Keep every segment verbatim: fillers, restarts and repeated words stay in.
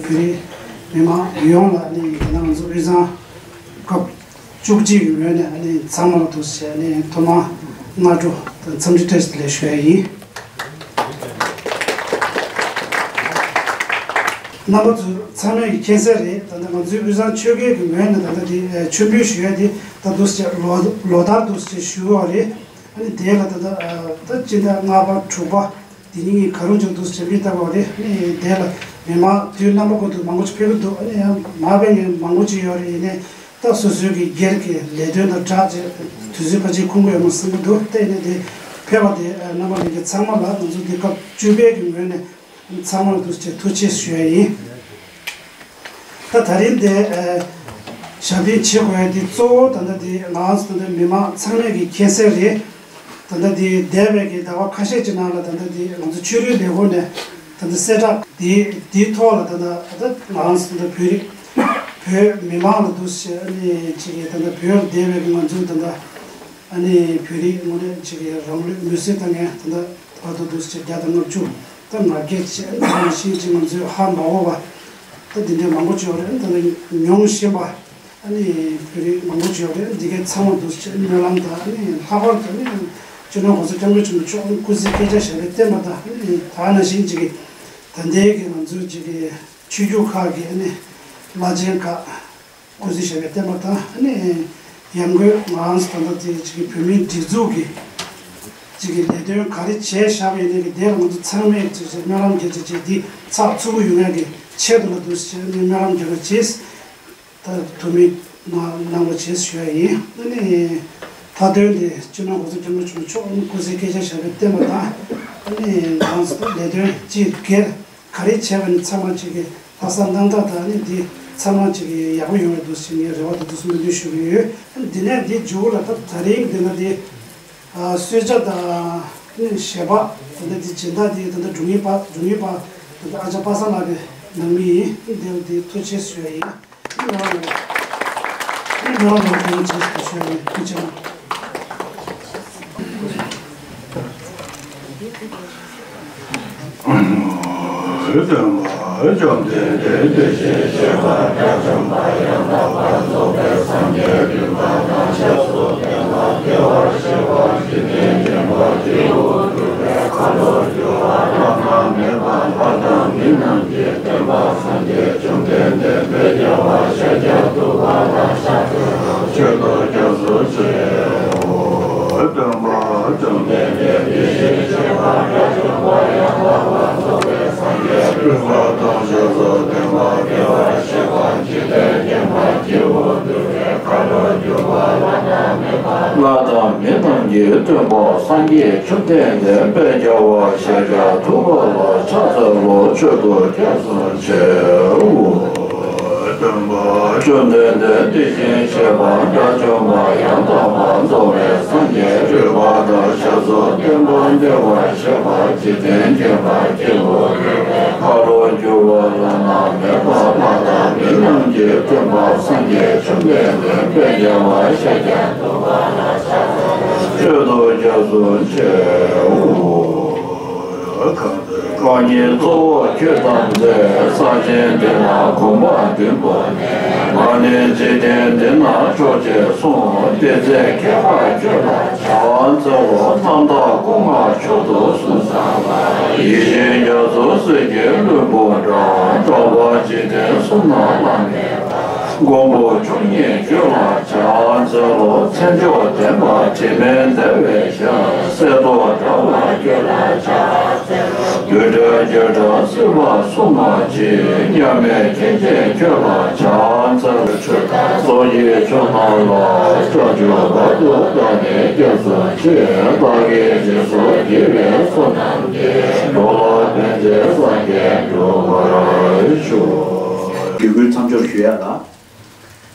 བོད་རིགས་མི་མང་ཡོངས་ལ་ནི་ད་ལྟ་ང་ཚོ་དབུས་གཙང་སྐབས་བཅུ་གཅིག་གི་ངོས་ནས་ནི་ཚང་མ་ལ་འདུག་ཟེར་ནས་ཐོག་མར་སྔ་དྲོ་དང་འཚམས་འདྲི་བཀྲ་ཤིས་བདེ་ལེགས་ཞུ་ཡ་ཡིན། རྣམ་པ་ཚོ་ཚང་མས་ཀྱི་མཁྱེན་གསལ་རེད། ད་ལྟ་ང་ཚོའི་དབུས་གཙང་ཆོལ་ཁའི་གི་ངོས་ནས་ད་ལྟ་དེ་མཆོད་འབུལ་ཞུ་ཡ་དེ་ད་འདུག་ཟེར་ལོ་ལོ་ལྟར་འདུག་ཟེར་ཞུ་གི་ཡོད་རེད། ཨ་ནི་དེ་ལ་ད་ལྟ་ད་སྤྱི་ཟླ་ལྔ་པ་དྲུག་པ་དེ་གཉིས་ཀྱི་ག་རུ་འཇོག་འདུག་ཟེར་མི་ལྟ་བུ་རེད། ཨ་ནི་དེ་ལ་མི་མང་དུས་རྣམ་པ་ཀུན་ཏུ་མང་པོ་ཅིག་ཕེབས་ཀྱི་འདུག་ཨ་ནི་ཡང་མ་ཕེབས་མཁན་མང་པོ་ཅིག་ཡོད་རེད། ཡིན་ནའི་ད་སོ་སོའི་གི་སྒེར་གྱི་ལས་དོན་དང་སྦྲགས་བྱས་དུས་ཚོད་ཕལ་ཆེར་ཁོམ་གྱི་ཡོད་མ་བསམ་གྱི་འདུག་དེ་ཡིན་ནའི་དེ་ཕེབས་པ་དེ་རྣམ་པ་ལྷན་རྒྱས་ཚང་མ་ལ་ང་ཚོ་འདི་སྐབས་བཅུ་པའི་གི་ངོས་ནས་ཚང་མར་འདུག་ཅེས་ཐུགས་རྗེ་ཆེ་ཞུ་ཡ་ཡིན། ད་ད་རིང་འདི་ཨ་ཞབས་བརྟན་བྱེད་དགོས་ཡ་འདི་གཙོ་བོ་ད་ལྟ་འདི་ང་རང་ཚོ་ད་ལྟ་མི་མང་ཚང་མས་ཀྱི་མཁྱེན་གསལ་རེད། ད་ལྟ་འདི་འདས་པའི་གི་ཟླ་བ་ཁ་ཤས་ཀྱི་ནང་ལ་ད་ལྟ་འདི་ང་ཚོ་ཆོས་རིག་ལས་ཁུངས་ནས་ད་ལྟ་གསལ་བསྒྲགས་འདི་འདིའི་ཐོག་ལ་ད་ལྟ་ད་ལྟ་ང་རང་ཚོ་ད་ལྟ་བོད་རིགས་བོད་མི་མང་ལ་འདུག་ཟེར་ཨ་ནི་ཅིག་གི་ད་ལྟ་བོད་ལ་བསྡད་པའི་གི་ང་ཚོ་ད་ལྟ་ཨ་ནི་བོད་རིགས་ངོ་ནས་ཅིག་གི་རང་ལུས་མེར་སྲེག་བཏང་མཁན་ད་ལྟ་བར་དུ་འདུག་ཟེར་བརྒྱ་དང་ལྔ་བཅུ་ད་ང་སྐད་ཆ་ཨ་ནི་ཞིག་ཅིག་ང་ཚོས་ཧ་མ་གོ་བ་ད་འདི་འདྲའི་མང་པོ་ཅིག་ཡོད་རེད། ད་ལྟ་མྱོང་བཞིན་པ་ཨ་ནི་བོད་རིགས་མང་པོ་ཅིག་ཡོད་རེད། འདི་གའི་ཚང་མ་འདུག་ཟེར་སྨོན་ལམ་དང་ཨ་ནི་ལྷག་པར་དུ་ཨ་ནི་སྤྱི་ནོར་༸གོང་ས་༸སྐྱབས་མགོན་ཆེན་པོ་མཆོག་སྐུ་ཚེ་བསྐལ་བརྒྱར་ཞབས་པད་བརྟན་པ་དང་ཨ་ནི་ད་ནང་བཞིན་ཅིག་གི་ད་ལྟའི་གི་ང་ཚོའི་ཅིག་གི་ཆོས་བརྒྱུད་ཁག་གི་ཨ་ནི་བླ་ཆེན་ཁག་སྐུ་ཚེ་ཞབས་པད་བརྟན་པ་དང་ཨ་ནི་ཡང་སྒོས་ང་རང་ཚོ་ད་ལྟ་དེ་ཅིག་གི་བོད་མིའི་སྒྲིག་འཛུགས་ཀྱི་ཅིག་གི་ལས་དོན་ག་རེ་བྱས་བཞག་པ་ཡིན་ནའི་གི་དེ་ལ་ང་ཚོ་ཚང་མས་ཅིག་ཅིག་སྨོན་ལམ་རྒྱག་ཅིག་ཅིག་འདི་ཚགས་ཚུད་པོ་ཡོང་ཡ་གི་ཆེད་དུ་ལ་འདུག་ཟེར་ནས་སྨོན་ལམ་རྒྱག་རོགས་བྱེད། ད་ཐུགས་སྨོན་གནང་གནང་རོགས་བྱེད་ཞུ་ཡ་ཡིན། ཨ་ནི་མཐའ་དོན་དེ་སྤྱི་ནོར་༸གོང་ས་༸སྐྱབས་མགོན་ཆེན་པོ་མཆོག་སྐུ་ཚེ་བསྐལ་བརྒྱར་ཞབས་པད་བརྟན་པ་དང་ཨ་ནི་ང་ཚོ་ལས་དོན་སྤྱི་སྒེར་ག་རེ་བྱས་པ་ནི་ཚང་མ་ཅིག་གི་ལྷག་བསམ་རྣམ་དག་དང་ནི་འདི་ཚང་མ་ཅིག་གི་ཡག་པོ་ཡོང་བའི་འདུག་ཟེར་ངས་རེ་བ་དང་ཐུགས་སྨོན་འདུན་ཞུ་གི་ཡོད། འདི་ནས་འདི་མཇུག་ལ་ད་ད་རིང་འདི་ན་འདི་གསོལ་ཇ་དང་ནི་ཞལ་འབག་ད་ལྟ་འདི་སྦྱིན་བདག་འདི་ད་ལྟ་དྲུང་ཡིག་པ་དྲུང་ཡིག་པ་ད་ལྟ་ཨ་ཅག་པ་སངས་ལགས་ཀྱིས་གནང་མི་ཡིན། འདི་འདི་ཐུགས་རྗེ་ཆེ་ཞུ་ཡ་ཡིན། ལྷ་དང་མི་རྣམས་ཀྱི་སྟོན་པ་སངས་རྒྱས་བཅོམ་ལྡན་འདས་དཔལ་རྒྱལ་བ་ཤཱཀྱ་ཐུབ་པ་ལ་ཕྱག་འཚལ་ལོ། མཆོད་དོ་སྐྱབས་སུ་མཆིའོ། བཅོམ་ལྡན་འདས་དེ་བཞིན་གཤེགས་པ་དགྲ་བཅོམ་པ་ཡང་དག་པར་རྫོགས་པའི་སངས་རྒྱས་རོལ་པ་དང་ཞབས་སོར་བརྟན་པ་བདེ་བར་གཤེགས་པ་འཇིག་རྟེན་མཁྱེན་པ་སྐྱེས་བུ་ཁ་ལོ་སྒྱུར་བ་བླ་ན་མེད་པ་ལྷ་དང་མི་རྣམས་ཀྱི་སྟོན་པ་སངས་རྒྱས་བཅོམ་ལྡན་འདས་དཔལ་རྒྱལ་བ་ཤཱཀྱ་ཐུབ་པ་ལ་ཕྱག་འཚལ་ལོ། མཆོད་དོ་སྐྱབས་སུ་མཆིའོ། རྐང་གཉིས་གཙོ་བོ་ཁྱོད་བལྟམས་ཚེ། ས་ཆེན་འདི་ན་གོམ་པ་བདུན་བོར་ནས། ང་ནི་འཇིག་རྟེན་འདི་ན་མཆོག་ཅེས་གསུངས། དེ་ཚེ་མཁས་པ་ཁྱོད་ལ་ཕྱག་འཚལ་ལོ། རྣམ་དག་སྐུ་མངའ་མཆོག་ཏུ་གསུངས་ས་ལ། ཡིད་བཞིན་རྒྱ་མཚོ་གསེར་གྱི་ལྷུན་པོ་འདྲ། གྲགས་པ་འཇིག་རྟེན་གསུམ་ན་བླ་མེད་པ། མགོན་པོ་མཆོག་བརྙེས་ཁྱོད་ལ་ཕྱག་འཚལ་ལོ། མཚན་མཆོག་ལྡན་པ་དྲི་མེད་ཟླ་བའི་ཞལ། གསེར་མདོག་འདྲ་བ་ཁྱོད་ལ་ཕྱག་འཚལ་ལོ། རྡུལ་བྲལ་རྒྱ་གྲགས་སྲིད་པ་གསུམ་མ་མཆིས། མཉམ་མེད་མཁྱེན་ཅན་ཁྱོད་ལ་ཕྱག་འཚལ་ལོ། ཆོས་དང་ཚོགས་ཀྱི་མཆོག་རྣམས་ལ། སྐྱབས་འཇུག་བར་དུ་བདག་ནི་སྐྱབས་སུ་མཆི། བདག་གིས་སྦྱིན་སོགས་བགྱིས་པའི་བསོད་ནམས་ཀྱིས། འགྲོ་ལ་ཕན་ཕྱིར་སངས་རྒྱས་འགྲུབ་པར་ཤོག་དགེ་བསྐུལ་མཚམས་སྦྱོར་ཞུ་ཡ་ལ།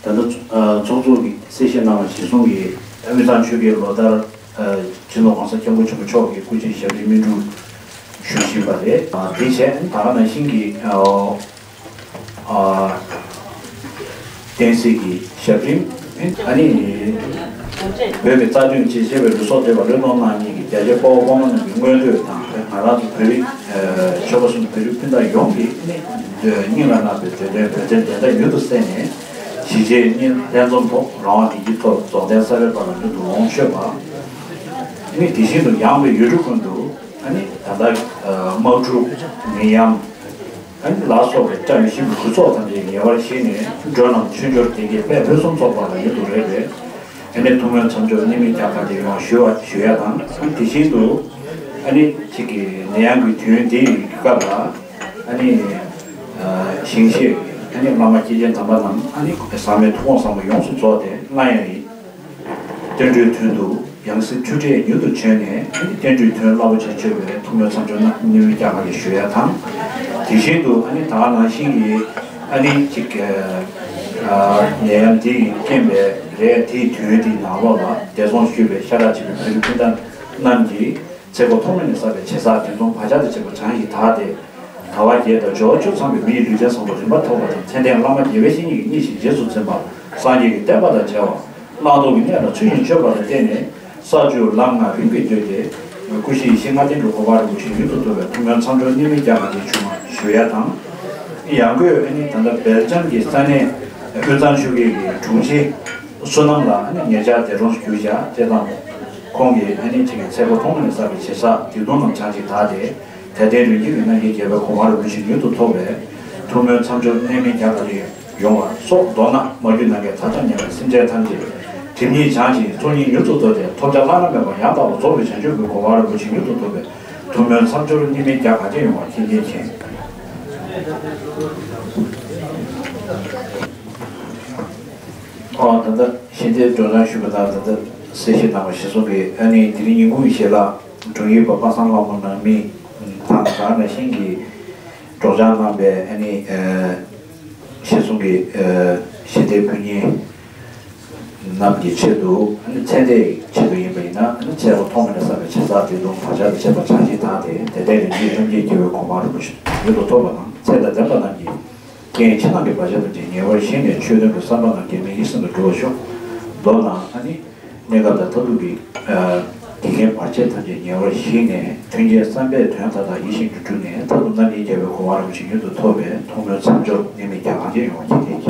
ད་ལྟ་ཨ་ཚོགས་གཙོ་གིས་གསལ་བཤད་གནང་བ་གཞིར་བཟུང་གིས་དབུས་གཙང་ཆོལ་ཁའི་ལོ་ལྟར་ཨ་སྤྱི་ནོར་༸གོང་ས་༸སྐྱབས་མགོན་ཆེན་པོ་མཆོག་གི་སྐུ་ཕྱྭའི་ཞབས་རིམ་སྨིན་སྒྲུབ་ཞུ་བཞིན་པ་རེད། ཨ་དེ་བྱས་ད་ག་ནང་བཞིན་གྱི་ཨ་ཨ་བསྟན་སྲིད་ཀྱི་ཞབས་རིམ་ཨ་ནི་བོད་ཀྱི་རྩ་དོན་ཆེད་བྱ་བའི་ལུས་སྲོག་བཏབ་པའི་བློས་གཏོང་གནང་མཁན་གྱི་རྒྱ་ཆེ་དཔའ་བོ་དཔའ་མོ་རྣམས་ཀྱི་མངོན་འདོད་དང་ ང་རང་ཚོ་བོད་རིགས་ཆོལ་ཁ་གསུམ་བོད་རིགས་སྤུན་ཟླ་ཡོངས་ཀྱིས་ནི་སྙིང་ལ་བརྣག་པའི་བོད་དོན་བོད་དོན་བདེན་མཐའ་མྱུར་དུ་གསལ་ནས་གཞིས་བྱེས་གཉིས་ལྷན་འཛོམས་ཐོག་རང་དབང་བདེ་སྐྱིད་ཐོག་རྫོགས་ལྡན་ས་རའི་བར་ལ་མྱུར་དུ་ལོངས་སྤྱོད་པ། ནི་དེ་བཞིན་དུ་ཡངས་པའི་ཡུལ་གྲུ་ཀུན་ཏུ་ཨ་ནི་ད་ལྟ་དམག་འཁྲུག་མི་ཡམས་ཨ་ནི་ལ་སོགས་པའི་བཀྲ་མི་ཤིས་པའི་གོ་ཚོགས་ཐམས་ཅད་ཉེ་བར་ཞི་ནས་འགྲོ་རྣམས་ཆོས་འབྱོར་བདེ་སྐྱིད་དཔལ་ཕུན་སུམ་ཚོགས་པ་ལ་མྱུར་དུ་རེག་པའི་ཨ་ནི་ཐུགས་སྨོན་མཚམས་སྦྱོར་གནད་སྨིན་རྒྱ་གར་གྱི་ཡོང་བ་ཞུ་བ་ཞུ་ཡ་དང་། ཨ་ནི་དེ་བཞིན་དུ་ཨ་ནི་གཅིག་གི་ནད་ཡམས་ཀྱི་དུས་ཡུན་འདི་ཡི་སྐབས་ལ་ཨ་ནི་ཞིང་གཤེགས་ཨ་ནི་བླ་མ་སྐྱེས་ཆེན་དམ་པ་རྣམས་ཨ་ནི་ཟག་མེད་ཐུགས་དགོངས་བཟང་པོ་ཡོངས་སུ་རྫོགས་ཏེ་སླར་ཡང་ཡིན། བསྟན་འགྲོའི་དོན་དུ་ཡང་སྲིད་འཁྲུལ་བྲལ་མྱུར་དུ་བྱོན་ནས་ཨ་ནི་བསྟན་འགྲོའི་དོན་རླབས་པོ་ཆེ་སྤྱོད་པའི་ཐུགས་སྨོན་མཚམས་སྦྱོར་གནད་སྨིན་རྒྱ་གར་གྱིས་ཞུ་ཡ་དང་། དེ་བཞིན་དུ་ཨ་ནི་ད་ག་ནང་བཞིན་གྱི་ཨ་ནི་གཅིག་ནད་ཡམས་འདི་ཡི་རྐྱེན་པས་རེད། དེའི་དུས་འདིའི་ནང་ལོགས་ལ་འདས་གྲོངས་ཞུས་པའི་ཤ་ཁྲག་གཅིག་པའི་བོད་རིགས་སྤུན་ཟླ་རྣམས་ཀྱིས་ཚེ་འཁོར་ཐོག་མེད་ནས་བསགས་པའི་བྱས་བསགས་དེ་མཚུངས་བག་ཆགས་དང་བཅས་པ་བྱང་ཞིང་དག་སྟེ། དལ་བ་བརྒྱད་དང་འབྱོར་བ་བཅུ་ཚང་བའི་མི་ཡི་ལུས་རྟེན་བཟང་པོ་རིམ་པར་ཐོབ་པ་དང་། མཚན་ལྡན་བླ་མ་དགེ་བའི་བཤེས་གཉེན་གྱིས་མཉེས་ཤིང་རྗེས་སུ་འཛིན་པ། སངས་རྒྱས་ཀྱི་བསྟན་པ་དང་བཅས་པ་བླང་དོར་གྱི་གནས་ལ་ཚུལ་བཞིན་སྤྱོད་པ་ལ་བརྟེན་ནས་ས་བཅུ་ལམ་ལྔ་རིམ་གྱིས་བགྲོད་དེ་སྐུ་བཞི་ཡེ་ཤེས་ལྔ་ལྡན་གྱི་གོ་འཕང་རིན་པོ་ཆེ་མྱུར་དུ་ཐོབ་པའི་ཐུགས་སྨོན་མཚམས་སྦྱོར་གནད་སྨིན་རྒྱ་གར་གྱིས་ཞུ་བ་ཞུ་ཡ་དང་། ཡང་སྒོས་ཨ་ནི་ད་ལྟ་སྦེལ་ཇམ་གྱི་ས་གནས་དབུས་གཙང་ཆོལ་ཁའི་གི་དྲུང་ཆེ་བསོད་ནམས་ལགས་ཨ་ནི་ཉེ་ཆར་འདས་གྲོངས་སུ་གྱུར་བཞག་དེ་དང་ཁོང་གི་ཨ་ནི་གཅིག་གི་ཚེ་འཁོར་ཐོག་མེད་ནས་བསགས་པའི་བྱས་བསགས་སྡིག་ལྟུང་རྣམས་བྱང་ཞིང་དག་སྟེ། དད་ལྡན་རིགས་ཀྱི་རྣམ་མཁྱེན་རྒྱལ་བའི་གོ་འཕང་རིན་པོ་ཆེ་མྱུར་དུ་ཐོབ་པའི་ཐུགས་སྨོན་མཚམས་སྦྱོར་གནད་སྨིན་རྒྱ་གར་གྱིས་ཡོང་བ་སོགས། མདོར་ན་མ་གྱུར་ནམ་མཁའི་མཐའ་ཁྱབ་ཉམས་པའི་སེམས་ཅན་ཐམས་ཅད་སྒྲིབ་གཉིས་བྱང་ཞིང་ཚོགས་གཉིས་མྱུར་དུ་རྫོགས་ཏེ་ཐོབ་བྱ་བླ་ན་མེད་པ་ཡང་དག་པར་རྫོགས་པའི་བྱང་ཆུབ་ཀྱི་གོ་འཕང་རིན་པོ་ཆེ་མྱུར་དུ་ཐོབ་པའི་ཐུགས་སྨོན་མཚམས་སྦྱོར་གནད་སྨིན་རྒྱ་གར་གྱིས་ཡོང་བ་མཁྱེན་མཁྱེན་མཁྱེན། ཨོ་ད་ལྟ་ཞལ་འདེབས་སྒྲོག་སྦྱང་ཞུས་པ་དང་། ད་ལྟ་གསལ་བཤད་གནང་བ་གཞིར་བཟུང་གིས་ཨ་ནི་དེ་རིང་ཉིན་གུང་གི་ཞལ་ལག་དྲུང་ཡིག་པ་པ་སངས་ལྷ་མོ་ནང་མི་དང་ད་ག་ནང་བཞིན་གྱི་སྒྲོག་སྦྱང་གནང་བའི་ཨ་ནི་གཞིར་བཟུང་གི་ཞལ་འདེབས་ཕུལ་མཁན་རྣམས་ཀྱི་ཆེད་དུ་ཨ་ནི་ཚེ་འདས་ཀྱི་ཆེད་དུ་ཡིན་པ་ཡིན་ན་ཨ་ནི་ཚེ་འཁོར་ཐོག་མེད་ནས་བསགས་པའི་བྱས་བསགས་སྡིག་ལྟུང་བག་ཆགས་དང་བཅས་པ་བྱང་ཞིང་དག་སྟེ། དད་ལྡན་རིགས་ཀྱི་རྣམ་མཁྱེན་རྒྱལ་བའི་གོ་འཕང་རིན་པོ་ཆེ་མྱུར་དུ་ཐོབ་པ་དང་། ཚེ་དང་ལྡན་པ་རྣམས་ཀྱིས་རྐྱེན་ཕྱི་ནང་གི་བར་ཆད་ཐམས་ཅད་ཉེ་བར་ཞི་ནས་ཆོས་དོན་གྱི་བསམ་པ་རྣམས་གེགས་མེད་ཡིད་བཞིན་དུ་འགྲུབ་པར་ཤོག། མདོར་ན་ཨ་ནི་གནས་སྐབས་དང་མཐར་ཐུག་གི་ཨ་འགལ་རྐྱེན་བར་ཆད་ཐམས་ཅད་ཉེ་བར་ཞི་ནས་མཐུན་རྐྱེན་བསམ་པའི་དོན་མཐའ་དག་ཡིད་བཞིན་དུ་འགྲུབ་ནས་མཐར་ཐུག་རྣམ་མཁྱེན་རྒྱལ་བའི་གོ་འཕང་རིན་པོ་ཆེ་མྱུར་དུ་ཐོབ་པའི་ཐུགས་སྨོན་མཚམས་སྦྱོར་གནད་སྨིན་རྒྱ་གར་གྱིས་ཡོང་བ་མཁྱེན་མཁྱེན་མཁྱེན།